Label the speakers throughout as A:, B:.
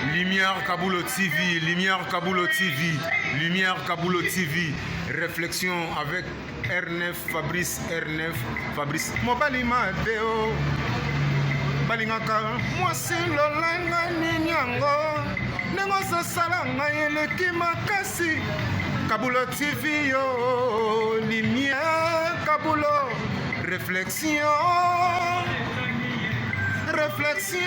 A: Lumière Kabulo TV, Lumière Kabulo TV, Lumière Kabulo TV, réflexion avec R9 Fabrice R9 Fabrice mobali mabe o balingaka mwasi lolenge nini yango ndenge ozosala ngai eleki makasi Kabulo TV yo Lumière Kabulo réflexion réflexion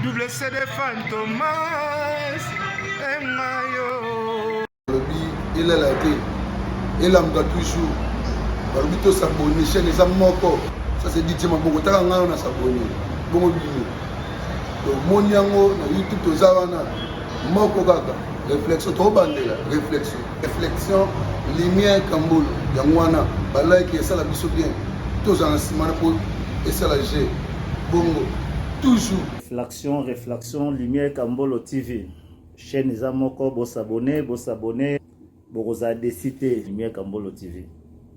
A: double CD Fantomas engayo
B: balobi elala te elamuka toujours balobi tosabone chaîne eza moko ça c'est DJ maboko taka ngai na sabone bongo bino tomoni yango na youtube toza wana moko kaka réflexion tobandela réflexion réflexion lumière kambolo yango wana balike esala biso bien tozala na nsima na mpo esala g bongo toujours
C: réflexion réflexion lumière kambolo tv chaîne eza moko bosabone bosabone bokozala desi te lumière kambolo tv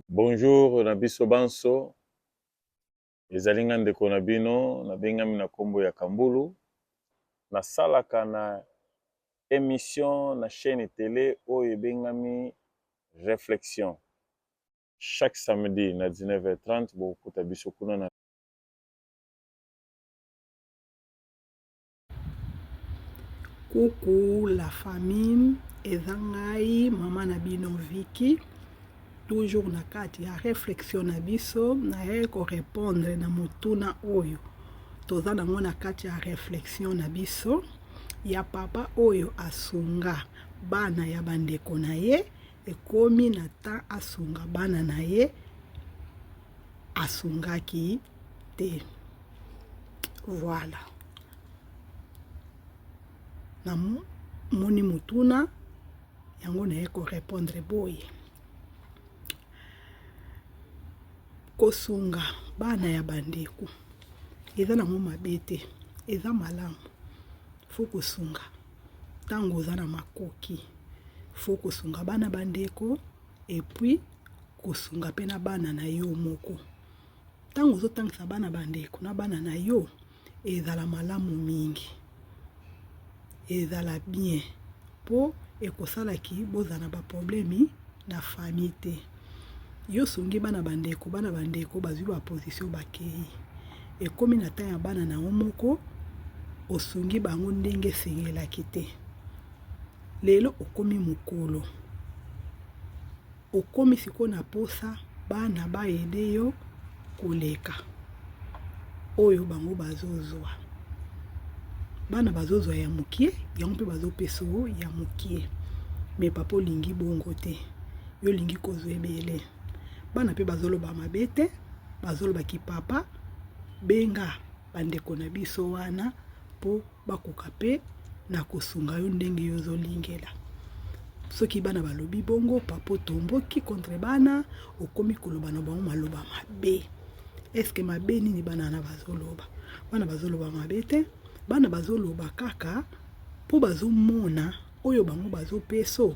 D: Bonjour na biso banso, ezali nga ndeko na bino, nabengami na kombo ya Kambulu, nasalaka na emission na chaine tele oyo ebengami Reflexion. Chaque samedi na 19h30 bokokuta biso kuna na.
E: Coucou la famille, eza ngai mama na bino Vicky, toujours na kati ya réflexion na biso, nayei ko répondre na motuna oyo toza nango na kati ya réflexion na biso ya papa oyo asunga bana ya bandeko na ye, ekomi na temps asunga bana na ye asungaki te. Voilà. Namoni motuna yango naye korepondre boye kosunga bana ya bandeko eza nango mabe te eza malamu fo kosunga ntango oza na makoki fo kosunga bana bandeko epuis kosunga mpe na bana na yo moko Ntango ozotangisa bana bandeko na bana na yo, ezala malamu mingi, ezala bien mpo ekosala ki bozala na ba problème na famille te. Yo osungi bana bandeko, bana bandeko bazwi ba position bakei, ekomi na temps ya bana na yo moko osungi bango ndenge esengelaki te. Lelo okomi mokolo. Okomi sikoyo na posa bana ba aider yo koleka oyo bango bazozwa. Bana bazozwa ya mokie, yango mpe bazopesa yo ya mokie. Mais papa olingi bongo te, yo olingi kozwa ebele. Bana mpe bazoloba mabe te, bazoloba ki papa benga bandeko na biso wana mpo bakoka pe na kosunga yo ndenge yo ozolingela. Soki bana balobi bongo, papa otomboki contre bana, okomi koloba na bango maloba mabe. Est-ce mabe nini bana wana bazoloba? Bana bazoloba mabe te, bana bazoloba kaka po bazomona oyo bango bazopeso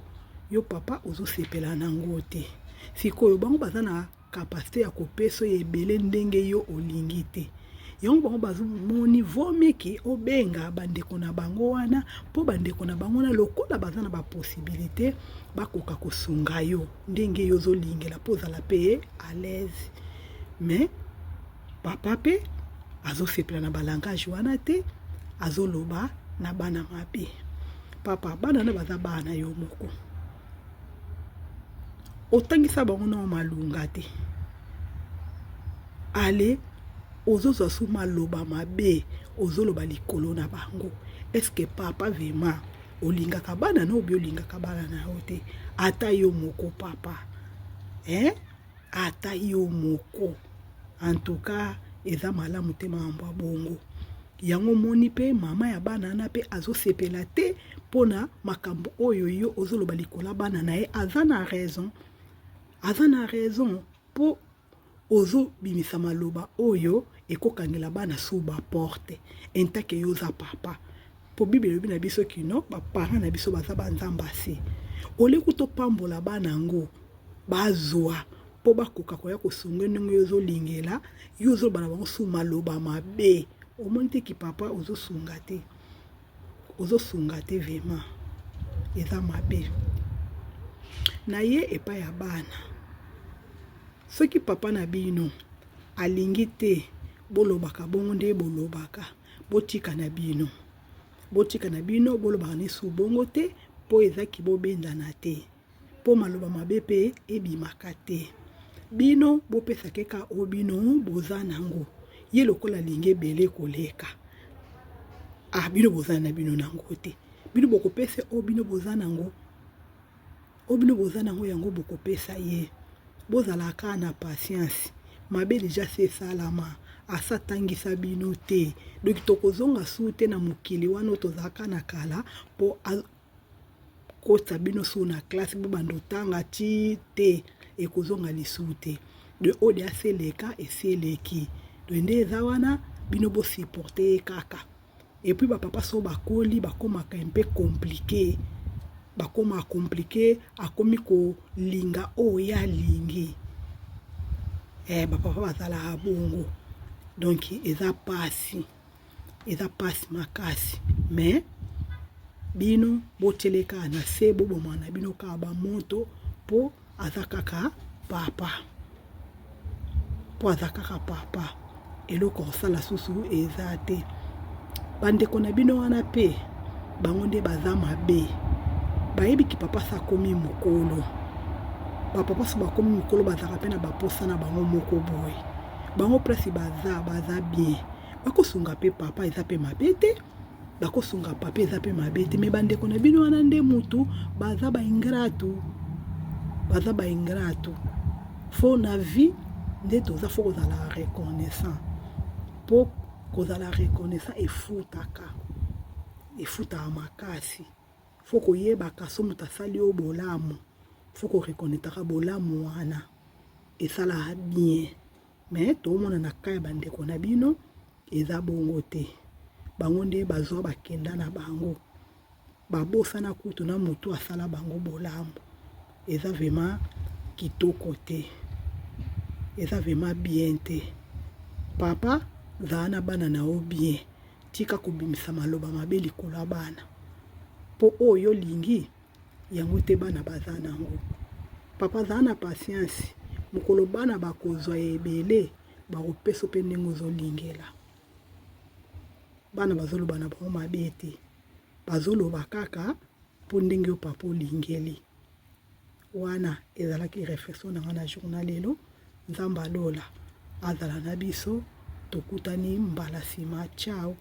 E: yo papa ozosepela nango te. Sikoyo bango baza na capacite ya kopesa oyo ebele ndenge yo olingi te yango bango bazomoni vaut mieux ke obenga bandeko na bango wana mpo bandeko na bango wana lokola baza na bapossibilité bakoka kosunga yo ndenge yo ozolingela mpo ozala mpe à l'aise mais papa mpe azosepela na balangage wana te azoloba na bana mabe papa bana na baza bana yo moko otangisa bango nao malunga te ale ozozwa su maloba mabe ozoloba likolo na bango eske papa vraimen olingaka bana na obi olingaka bana na yo te ata yo moko papa eh? ata yo moko en tout cas eza malamu te makambo ya bongo yango omoni mpe mama ya bana wana mpe azosepela te mpona makambo oyo yo ozoloba likolo ya bana na ye aza na raison aza na raison mpo ozobimisa maloba oyo ekokangela bana su baporte entake yo oza papa mpo bible elobi na biso kino baparent na biso baza banzambe ase olie kutu opambola bana yango bazwa mpo bakoka koya kosunga ndenge yo ozolingela yo ozoloba na bango su maloba mabe. Omoni te ki papa ozosunga te, ozosunga te vraiment, eza mabe. Na ye epai ya bana, soki papa na bino alingi te bolobaka bongo nde bolobaka, botika na bino, botika na bino, bolobaka lisusu bongo te, mpo eza kibobendana te, mpo maloba mabe mpe ebimaka te. Bino bopesa keka oyo bino boza nango, ye lokola alingi ebele koleka, ah, bino boza na bino nango te, bino bokopesa oyo bino boza nango, oyo bino boza nango yango bokopesa ye. Bozala kaka na patience, mabe deja se esalama, asa tangisa bino te, donc tokozonga su te na mokili wana oyo tozalaka na kala, mpo kotisa bino su na classe bobanda otanga ti te, ekozonga lisusu te. De oyo deja se eleka esi eleki, donc nde eza wana, bino bosupporte ye kaka. Et puis ba papa so bakoli bakomaka un peu compliqué, bakoma compliqué, akomi kolinga oyo ye alingi. Ba papa bazalaka bongo, donc eza pasi, eza pasi makasi. Mais bino botiele kaka na se, boboma na bino kaka ba moto, po aza kaka papa, po aza kaka papa, eloko kosala susu eza te. Bandeko na bino wana pe bango nde baza mabe, bayebi ki papa sa akomi mokolo, ba papa so bakomi mokolo bazalaka pe na baposa na bango moko boye, bango place baza, baza bien, bakosunga pe papa, eza pe mabe te, bakosunga papa eza pe mabe te. Me bandeko na bino wana nde mutu baza ba ingratu, baza ba ingratu. Fo na vie nde toza, fo kozala reconnaissant, po kozala reconnaissant efutaka, efutaka makasi. Fo koyebaka so moto asali yo bolamu, fo koreconnaîtraka bolamu wana, esalaka bien. Mais tomona na ka ya bandeko na bino eza bongo te, bango nde bazwa bakenda na bango, babosana kutu na motu asala bango bolamu. Eza vraiment kitoko te, eza vraiment bien te. Papa zala na bana na yo bien, tika kobimisa maloba mabe likolo ya bana, po oyo olingi yango te bana baza nango. Papa zala na patience, mokolo bana bakozwa ebele bakopesa pe ndenge ozolingela. Bana bazoloba na bango mabe te, bazoloba kaka po ndenge yo papa olingeli. Wana ezalaki réflexion na nga na journal lelo. Nzambe alola azala na biso, tokutani mbala sima. Ciao.